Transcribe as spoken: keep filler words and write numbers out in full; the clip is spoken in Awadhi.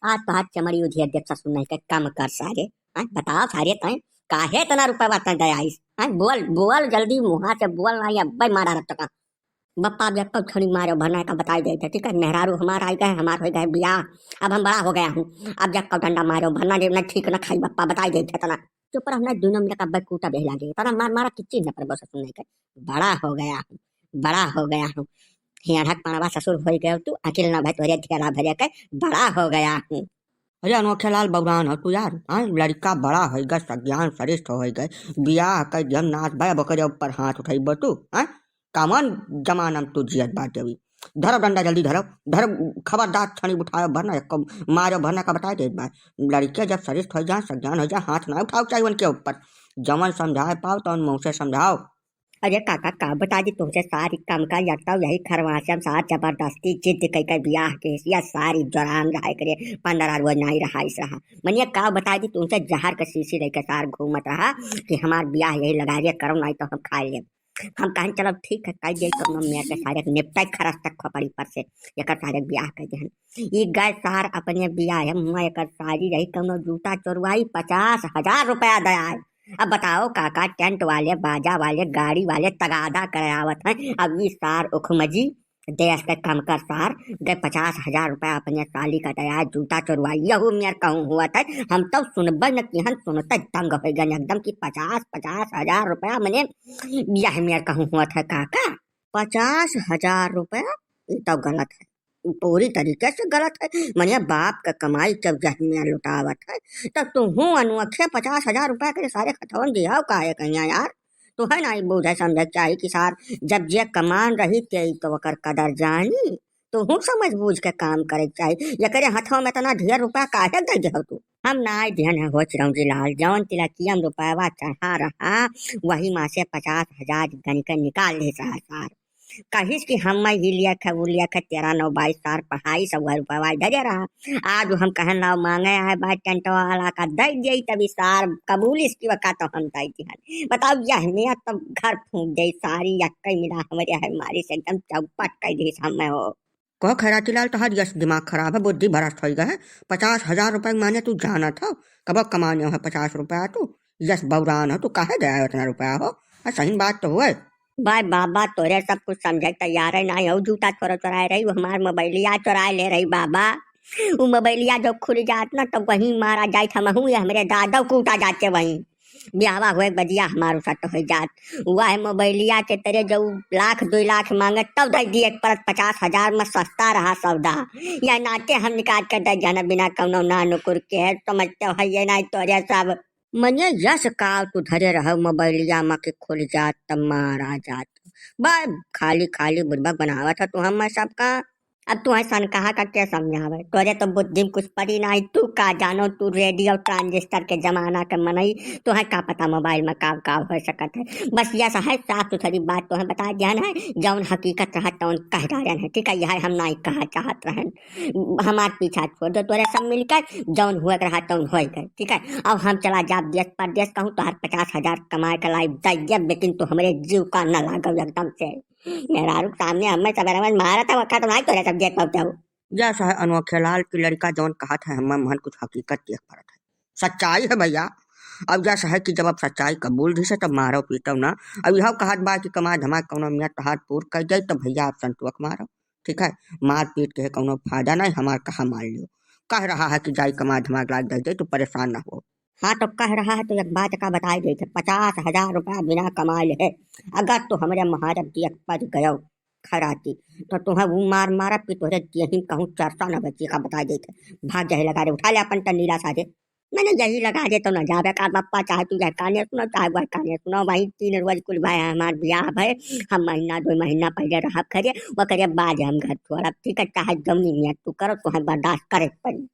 आज तोहार चमड़ी उधिया देख ससुर नहीं के, कम कर सारे। हाँ, बताओ सारे तैं, काहे इतना रुपया तैं दे आइस? हाँ, बोल, बोल जल्दी मुँहा से बोल, नहीं अब्बे मारा रख चका। बप्पा, अब जब कब छड़ी मारो भरना का बताई देते, ठीक है? मेहरारू हमार आई गए, हमार हो गए बियाह, अब हम बड़ा हो गया हूँ, अब जब कब डंडा मारो भरना रे, ना ठीक ना खाई बप्पा, बताई देते तना। चुप रहो ना, दोनों मिलकर अब्बे कूटा बेहला गए, तना मार मारा किच्ची न पर बस सुन नहीं कर। बड़ा हो गया हूँ, बड़ा हो गया हूँ। हियाढ़क पड़वा ससुर होई गयो तू, अकिल ना भय तोरे धियाला भरे के, बड़ा हो गया हूँ। अरे अनोखे लाल बौरान हो तू यार, हाँ? लड़का बड़ा होई गए, सज्ञान श्रेष्ठ होई गए, बियाह कर दिहन नाथ भाई, अब ओकरे ऊपर हाथ उठाई तू, हाँ? कवन जमाना में तू जियत बाटे अभी? धरो डंडा जल्दी धरो, धरो, खबरदार छड़ी उठायो भरना, एक मारो भरना का बताए देत बा। लड़के जब श्रेष्ठ हो जाए, सज्ञान हो जाए, हाथ ना उठाओ चाहिए उनके ऊपर। जवन समझाए पाओ तो उन मुँह से समझाओ। अरे काका, का बता दी तुमसे, सारी काम का यत्ता यही खरवासे हम साथ जबरदस्ती जिद कई के बियाह के, या सारी जोरान रहा करे, पंद्रह रोज नहीं रहा इस रहा। मनिया का बता दी तुमसे, जहर के शीशी लेके सार घूमत रहा कि हमार बियाह यही लगा दिया करो, नहीं तो हम खा लेब। हम कहें चलो ठीक है, कह दिए तो मेरे के सारे निपटाई खरस तक खोपड़ी पर से, एकर सारे बियाह कर दिहन। ई गए सार अपने बियाह में एकर सारी रही कौनो जूता चोरवाई, पचास हजार रुपया दे आए। अब बताओ काका, टेंट वाले, बाजा वाले, गाड़ी वाले तगादा करे आवत हैं। अब ई सार उखमजी देश के कमकर सार गए पचास हजार रुपया अपने साली का दे आए, जूता चोरवाई। यहू मेर कहूँ हुआ था, हम तो सुनबे न किहन, सुनते दंग हो गए एकदम कि पचास, पचास हजार रुपया मने यह मेर कहूँ हुआ था काका। पचास हजार रुपया? ई तो गलत है, पूरी तरीके से गलत है। मने बाप का कमाई जब जहमिया लुटावत है, तब तू हूँ अनोखे पचास हजार रुपया के सारे खतवन दिया काहे कहिया यार? तू है ना, ई बूझे समझे चाही कि सार जब जे कमान रही ते तो ओकर कदर जानी। तू हूँ समझ बूझ के काम करे चाही। एकरे हथवा में इतना ढेर रुपया काहे दे दे तू? हम नाई दिहन है हो चिरौंजी लाल, जौन तिलकिया में रुपयवा चढ़ा रहा, वही मा से पचास हजार गनिके निकाल ले सार। कहिस कि हम ही लिया खे, वो लिया खे, तेरह नौ बाईस सार पढ़ाई सब वह रुपयवा इधर रहा। आज हम कहन लाओ मांगे आए बा टेंट वाला का दे दिए, तभी सार कबूलिस कि वका तो हम दे दिहन। बताओ, यह नियत तो घर फूंक दे सारी, यक्कई मिला हमरे है मारी से एकदम चौपट कर दी हम हो। कहो खैराती लाल, तोहार यस दिमाग खराब है, बुद्धि भ्रष्ट होई गए है। पचास हजार रुपया माने तू जानत हो, कबो कमाने हो पचास रुपया तू? यस बौरान हो तू, काहे दे आयो इतना रुपया हो? आ, सही बात तो हुए। बाय बाबा, तोरे सब कुछ समझे के तैयार है, ना हो जूता चोरा चोराए रही, वो हमार मोबाइलिया चोराए ले रही बाबा। वो मोबाइलिया जो खुल जात ना, तो वहीं मारा जाइत हमहू, ये हमरे दादा कूटा जाते वहीं। ब्याहवा हुए बदिया हमार उसत हो जात। वह मोबाइलिया के तरे जो लाख दुई लाख मांगे तब दे दिए एक परत पचास हजार में सस्ता रहा सौदा। या नाते हम निकाल के दे जाना बिना कौनो ना नुकुर के है, समझते हो ये नहीं तोरे सब। मने यस काव तू धरे रहो मोबाइलिया में के खुल जात त मारा जात। बा खाली खाली बुड़बक बनावत है तू हम सबका। अब तू ऐसा कहा का क्या समझावे? तोरे तो बुद्धि में कुछ पड़ी नाही, तू का जानो, तू रेडियो ट्रांजिस्टर के जमाना के मनई, तोहे का पता मोबाइल में का का हो सकत है। बस यह है साफ सुथरी बात तोहे बता दिया है, जौन हकीकत रहा तौन कह डारन है, ठीक है? यह हम नाही कहा चाहत रहन, हमार पीछा छोड़ दो, तोरे सब मिलकर जौन हुए के रहा तौन होए गए, ठीक है? अब हम चला जाब देश परदेश कहूँ, तोहार पचास हजार कमाए के लाई दे, लेकिन तू हमरे जीव का न लागो एकदम से। मेहरारू के सामने हमें सवेरे में मारत है, वक्त नहीं तोरे सब देख पाते हो। यस है अनोखे लाल की लड़का जौन कहत है, हमें महन कुछ हकीकत देख पड़त है, सच्चाई है भैया। अब यस है कि जब अब सच्चाई कबूल दी से तब मारो पीटो ना। अब यह कहत बा कि कमा धमा कौनो मियाँ तहार पूर कर जाए तो भैया आप संतोख मारो, ठीक है? मार पीट के कौनो फायदा नहीं, हमार कहा मान लियो। कह रहा है कि जाई कमा धमा लाग दे दे, तू परेशान ना हो। हाँ, तो कह रहा है तो एक बात का बताई देते, पचास हजार रुपया बिना कमाए ले, अगर तू हमरे महारत दियत पड़ गयो खराती, तो तुम्हें वो मार मारब कि तोहरे देही कहूँ चरसा न बची का बताई देते। भाग जाए लगा दे, उठा ले अपन टंडीला साजे। मैंने यही लगा दे तो न जावे का बप्पा, चाहे तू यह काने सुनो, चाहे वह काने सुनो, वही तीन रोज कुल भाई हमार बियाह भय, हम महीना दो महीना पहले रहब खरे, वो करे बाद हम घर छोड़ब, ठीक है? चाहे जौनी नियत तू करो, तुम्हें बर्दाश्त करे पड़ी।